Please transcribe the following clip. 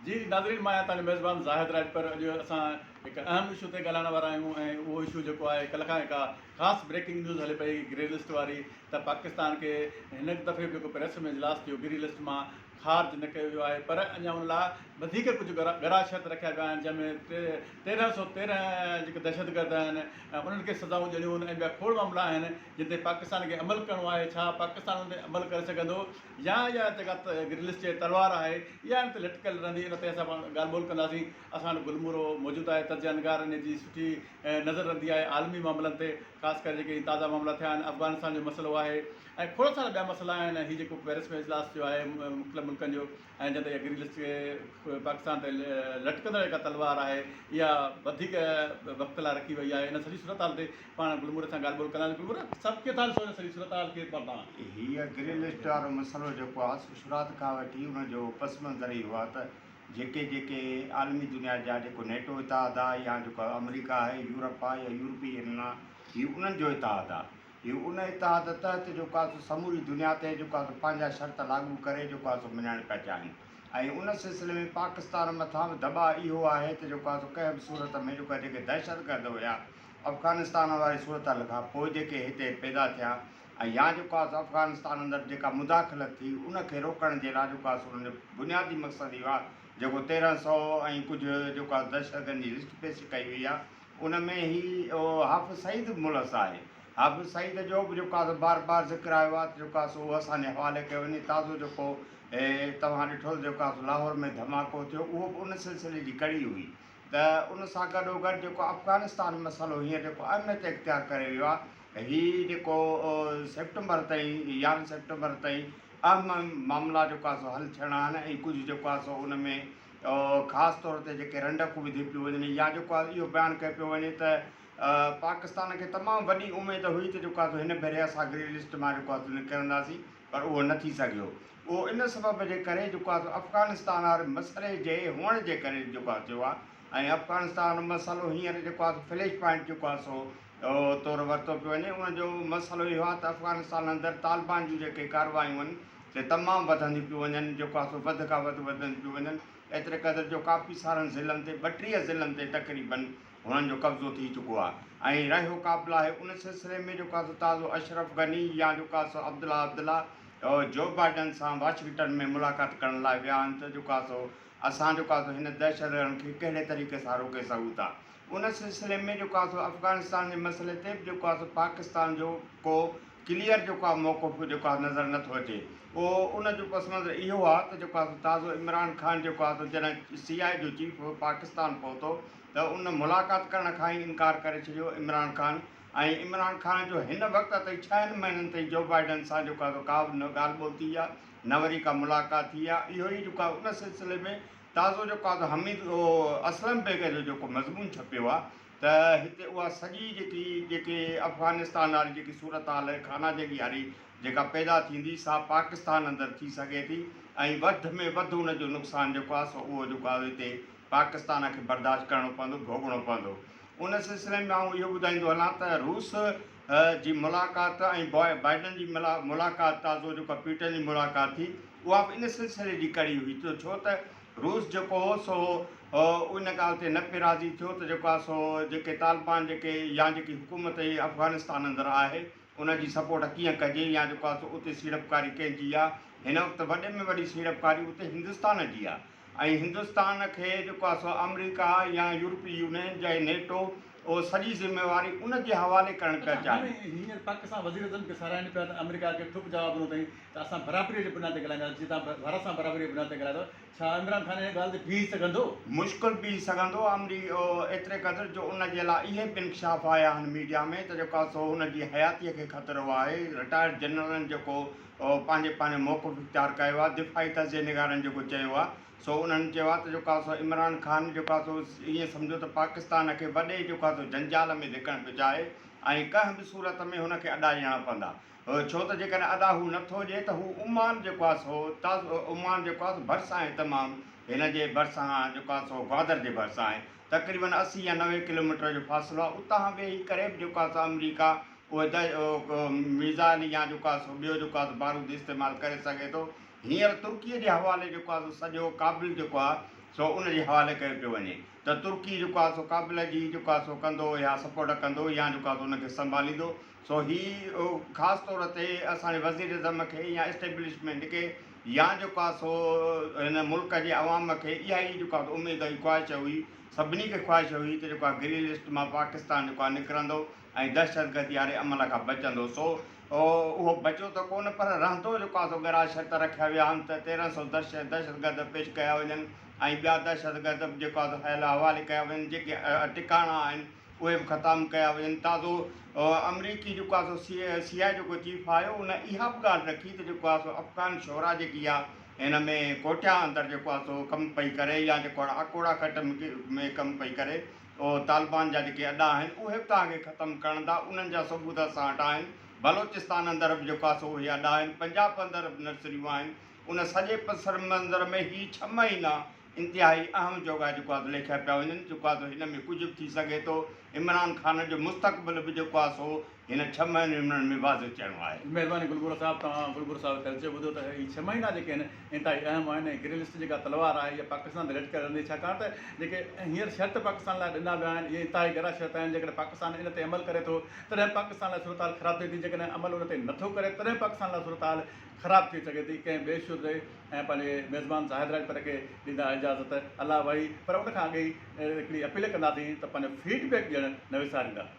جي ناظرين مان آهيان توهان جو ميزبان زاهد راڄپر اڄ اسان هڪ اهم اشو تي ڳالهائڻ وارا آهيون ۽ اهو اشو جيڪو آهي ڪلهه کان هڪ خاص بريڪنگ نيوز هلي پئي گري لسٽ واري ته پاڪستان کي هن دفعي به جيڪو پريس ۾ اجلاس ٿيو گري لسٽ مان خارج نه ڪيو ويو آهي پر اڃا ان لاء وڌيڪ ڪجهه ڳرا ڳرا شرط رکيا ويا آهن جنهن ۾ 1313 جيڪي دهشتگرد آهن انهن کي سزائون ڏيڻيون آهن ۽ ٻيا کوڙ معاملا آهن جن تي پاڪستان کي عمل ڪرڻو آهي ڇا پاڪستان ان تي عمل ڪري سگهندو يا اها جيڪا گري لسٽ جي تلوار آهي اها ان تي لٽڪيل رهندي ان تي اسان پاڻ ڳالهه ٻولهه ڪنداسين. اسان وٽ گل مورو موجود آهي تجزيه نگار ان جي سٺي نظر رهندي آهي عالمي معاملن تي خاص ڪري جيڪي تازا معاملا ٿيا آهن افغانستان جو مسئلو آهي ۽ کوڙ سارا ٻيا مسئلا آهن هي جيڪو پيرس ۾ اجلاس ٿيو آهي مختلف ملڪن جو ۽ جنهن تي اها گري لسٽ پاڪستان تي لٽڪندڙ جيڪا تلوار آهي اها وڌيڪ وقت لاء رکي وئي آهي ان سڄي صورتحال تي پاڻ گل موري سان ڳالهه ٻولهه ڪنداسين گل موري صاحب ڪيئن ٿا ڏسو ان سڄي صورتحال کي پاڻ توهان. هيء گري لسٽ وارو مسئلو جيڪو آهي سو شروعات کان وٺي ان جو پس منظر اهو آهي ته جيڪي جيڪي عالمي دنيا جا جيڪو نيٽو اتحاد آهي يا جيڪو آمريڪا آهي يورپ آهي يا يورپي يونين آهي هي انهن جو اتحاد آهي هي ان اتحاد تحت جيڪو آهي سو سموري دنيا تي جيڪو آهي سو پنهنجا شرط لاڳو ڪري جيڪو آهي سو مڃائڻ پيا چاهين ۽ ان سلسلي ۾ پاڪستان مٿان به دٻاء اهو آهي ته جيڪو آهي سو ڪنهن به صورت ۾ جيڪو آهي جيڪي دهشتگرد هيا افغانستان واري صورتحال کان پوء جيڪي هتي پيدا ٿيا ۽ يا جيڪو آهي سو افغانستان اندر جيڪا مداخلت ٿي ان کي روڪڻ جي لاء جيڪو آهي سو انهن جو بنيادي مقصد اهو آهي جيڪو 1300 ۽ ڪجهه جيڪو آهي دهشتگردن جي لسٽ پيش ڪئي وئي آهي ان ۾ هي حافظ سعيد به ملوث آهي حافظ سعيد جو به جيڪو آهي سو بار بار ذڪر آيو آهي ته جيڪو آهي سو اهو اسان جي حوالي ڪيو وڃي تازو جيڪو توهان ڏٺو ته جيڪو آهي سو لاهور ۾ ڌماڪو ٿيو اهو به ان سلسلي جي ڪڙي هئي ته ان سان گڏوگڏ جيڪو افغانستان مسئلو هينئر جيڪو اهميت اختيار ڪري ويو آهي هي جيڪو سيپٽمبر تائين 11 سيپٽمبر تائين اهم معاملا جيڪو آهي سو حل ٿيڻا آهن ۽ ڪجهه جيڪو آهي سو ان ۾ خاص طور تي جيڪي رنڊڪون وڌيون پيون وڃن يا جيڪو آهي اهو بيان ڪيو پيو وڃي ته پاڪستان کي تمام وڏي اميد هئي ته جيڪو آهي سو هن ڀيري اسان گري لسٽ مان جيڪو آهي سو نڪرنداسين پر اهو نه ٿي سگهيو. اهو ان سبب جي ڪري جيڪو آهي سو افغانستان واري مسئلي جي هئڻ جي ڪري جيڪو آهي ٿيو آهي ۽ افغانستان وارو مسئلو هينئر جيڪو آهي سو فليش پوائنٽ جيڪو آهي سو طور ورتو پيو وڃي. ان جو مسئلو اهو آهي ته افغانستان اندر طالبان جون جيڪي ڪارروايون آهن سي تمام وڌنديون پيون وڃن جيڪو آهي سو وڌ کان وڌ وڌنديون پيون وڃن ايتري قدر جو ڪافي سارن ضلعن تي 32 ضلعن تي تقريبن هنن جو قبضو ٿي چڪو آهي ۽ رهيو قابل آهي ان سلسلي ۾ جيڪو آهي سو تازو اشرف غني يا جيڪو آهي سو عبدالله عبدالله جو بائيڊن سان واشنگٽن ۾ ملاقات ڪرڻ لاء ويا آهن ته جيڪو آهي سو اسان جيڪو آهي سو هن دهشتگردن کي ڪهڙي طريقي سان روڪي سگهون ٿا ان سلسلي ۾ جيڪو آهي سو افغانستان جي مسئلي تي به جيڪو آهي سو پاڪستان جو ڪو ڪليئر جيڪو آهي موقف جيڪو آهي نظر نٿو اچي اهو ان جو پس منظر اهو آهي ته جيڪو آهي سو تازو عمران خان جيڪو آهي سو جڏهن سي آء جو چيف پاڪستان پهتو ته ان ملاقات ڪرڻ کان ئي انڪار ڪري ڇڏيو عمران خان ۽ عمران خان جو هن وقت تائين ڇهن مهينن تائين جو بائيڊن سان جيڪو آهي سو ڪا به نه ڳالهه ٻولهه ٿي آهي نه وري ڪا ملاقات ٿي آهي اهو ئي جيڪو آهي ان سلسلي ۾ تازو جيڪو آهي سو حميد اسلم بيگ جو جيڪو مضمون ڇپيو آهي ته هتي اها سڄي جيڪي جيڪي افغانستان واري جيڪي صورتحال خانه جنگي واري جيڪا پيدا ٿيندي سا پاڪستان اندر ٿي سگهي ٿي ۽ وڌ ۾ وڌ ان جو نقصان جيڪو آهي سو اهو جيڪو آهي هتي پاڪستان کي برداشت ڪرڻو پوندو، ڀوڳڻو پوندو. ان سلسلي ۾ آئون اهو ٻڌائيندو هلان ته روس جي ملاقات ۽ بائيڊن جي ملاقات تازو جيڪا پيوٽن جي ملاقات ٿي اها به ان سلسلي جي ڪڙي هئي ته ڇو ته روس جيڪو هو سو ان ڳالهه تي نه پئي راضي ٿيو ته جيڪو آهي سو جيڪي طالبان جيڪي يا جيڪي حڪومت افغانستان اندر آهي ان جي سپورٽ ڪيئن ڪجي يا جيڪو آهي سو اتي سيڙپڪاري ڪنهن جي آهي هن وقت وڏي ۾ وڏي سيڙپڪاري اتي هندستان جي آهي ۽ هندستان کي جيڪو آهي سو آمريڪا يا يورپي يونين جا نيٽو اهو سڄي ذميواري ان جي حوالي ڪرڻ پيا اڇا چاهين. هاڻي هينئر پاڪستان وزيراعظم کي ساراهين پيا ته آمريڪا کي ٺپ جواب ڏنو اٿئي ته اسان برابري جي بنياد تي ڳالهائينداسين جي توهان ڀارت سان برابري جي بنياد تي ڳالهايو ٿا ڇا عمران خان ان ڳالهه تي بيهي سگهندو؟ مشڪل بيهي سگهندو آمري ايتري قدر جو ان جي لاء اهي به انڪشاف آيا آهن ميڊيا ۾ ته جيڪو آهي سو هن جي حياتي کي خطرو آهي رٽائرڊ جنرلن جيڪو پنهنجي پنهنجو موقف اختيار ڪيو آهي، دفاعي تجزئي نگارن جيڪو چيو آهي سو انهن چيو آهي ته جيڪو آهي سو عمران خان جيڪو آهي سو ائين سمجهو ته پاڪستان کي وڏي جيڪو آهي سو جنجال ۾ ڌڪڻ پيو چاهي ۽ ڪنهن به صورت ۾ هن کي اڏا ڏيڻا پوندا ڇو ته جيڪڏهن اڏا هو نٿو ڏئي ته هو عمان جيڪو آهي سو تازو عمان جيڪو آهي سو ڀرسان آهي تمام هن جي ڀرسان جيڪو آهي سو گوادر جي ڀرسان آهي تقريبن 80 يا 90 ڪلوميٽر جو فاصلو آهي اتان ويهي ڪري به جيڪو آهي سو آمريڪا اهي ميزائل يا جيڪو آهي سو ٻيو جيڪو آهي سو بارود استعمال ڪري سگهي ٿو. هينئر ترڪيء جي حوالي جيڪو آهي سو سڄو ڪابل جيڪو آهي سو ان جي حوالي ڪيو پيو وڃي ته ترڪي جيڪو آهي سو ڪابل جي جيڪو آهي سو ڪندو يا سپورٽ ڪندو يا جيڪو آهي سو ان کي سنڀاليندو. سو هي خاص طور تي اسان جي وزيراعظم کي يا اسٽيبلشمينٽ کي يا جيڪو آهي سو هن ملڪ جي عوام کي اها ئي جيڪو آهي اميد ۽ خواهش هئي، سڀني کي خواهش هئي ته جيڪو آهي گري لسٽ مان پاڪستان جيڪو آهي نڪرندو ۽ دهشتگردي واري عمل کان بچندو. سو اهو بچيو ته ڪونه پر رهندو جيڪو آهي سو ڳرا شرط رکيا ويا آهن ته 13 سو دهشتگرد پيش ڪيا وڃن ۽ ٻيا دهشتگرد به جيڪو آهي سو حوالي ڪيا وڃن جيڪي ٽڪاڻا آهن اهي به ختم ڪيا وڃن. تازو آمريڪي جيڪو آهي سو سي آء جيڪو چيف آيو ان اها به ڳالهه رکي ته جيڪو آهي سو افغان شورا جيڪي آهي هن ۾ ڪوٽيا اندر جيڪو آهي سو ڪم پئي ڪري يا جيڪو آهي اڪوڙا کٽ ۾ ڪم پئي ڪري اهو طالبان جا جيڪي اڏا آهن اهي به توهان کي ختم ڪرڻ ٿا انهن جا ثبوت اسان وٽ آهن. بلوچستان اندر به جيڪو آهي سو اهي اڏا آهن پنجاب اندر به نرسريون آهن ان سڄي پس منظر ۾ هي ڇهه مهينا انتهائي اهم جوڳا جيڪو آهي سو ليکيا پيا وڃن، جيڪو آهي سو هن ۾ ڪجهه به ٿي سگهي ٿو، عمران خان جو مستقبل به جيڪو آهي سو هن ڇهه مهينن ۾ واضح ٿيڻو آهي. مهرباني گلبور صاحب توهان گلبور صاحب تجزيو ٻڌو ته هي ڇهه مهينا جيڪي آهن انتهائي اهم آهن ۽ گري لسٽ جيڪا تلوار آهي اها پاڪستان تي لٽڪيل رهندي ڇاڪاڻ ته جيڪي هينئر شرط پاڪستان لاء ڏنا ويا آهن اهي انتهائي ڳرا شرط آهن جيڪڏهن پاڪستان ان تي عمل ڪري ٿو تڏهن پاڪستان لاء صورتحال خراب ٿئي ٿي جيڪڏهن عمل ان تي نٿو ڪري تڏهن پاڪستان لاء صورتحال خراب ٿي سگهي ٿي ڪنهن ٻئي شو تي ۽ پنهنجي ميزبان زاهد راڄپر کي ڏيندا اجازت الله وحي پر ان کان اڳ ئي هڪڙي اپيل ڪنداسين ته پنهنجو فيڊ بيڪ ڏيڻ نه وساريندا.